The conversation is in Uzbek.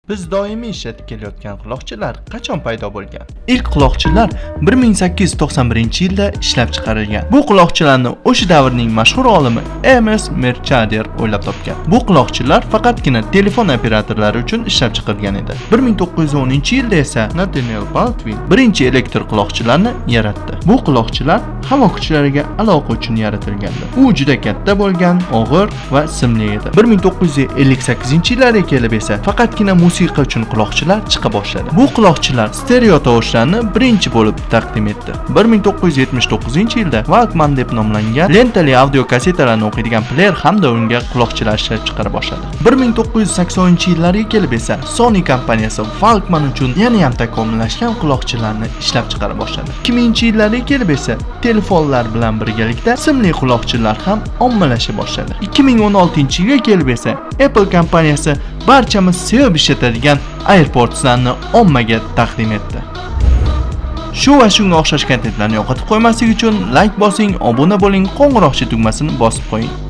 Biz doimiy ishlatib kelayotgan quloqchinlar qachon paydo bo'lgan? Ilk quloqchinlar 1891-yilda ishlab chiqarilgan. Bu quloqchinlarni o'sha davrning mashhur olimi MS Merchadier o'ylab topgan. Bu quloqchinlar faqatgina telefon operatorlari uchun ishlab chiqarilgan edi. 1910-yilda esa Nathaniel Baldwin birinchi elektr quloqchinlarni yaratdi. Bu quloqchinlar havo kuchlariga aloqa uchun yaratilgandi. U juda katta bo'lgan, og'ir va simli edi. 1958-yillarga kelib esa faqatgina musiqa uchun quloqchinlar chiqa boshladi. Bu quloqchinlar stereo tovushlarni birinchi bo'lib taqdim etdi. 1979-yilda Walkman deb nomlangan lentali audio kassetalarni o'qiydigan player hamda unga quloqchinlar ishlab chiqara boshladi. 1980-yillarga kelib esa Sony kompaniyasi Walkman uchun yana ham takomillashgan quloqchinlarni ishlab chiqara boshladi. 2000-yillarga kelib esa telefonlar bilan birgalikda simli quloqchinlar ham ommalasha boshladi. 2016-yilga kelib esa Apple kompaniyasi barchamiz sevib ishlatadigan AirPods'larni ommaga taqdim etdi. Shu va shunga o'xshash kontentlarni yo'qotib qo'ymaslik uchun like bosing, obuna bo'ling, qo'ng'iroqcha tugmasini bosib qo'ying.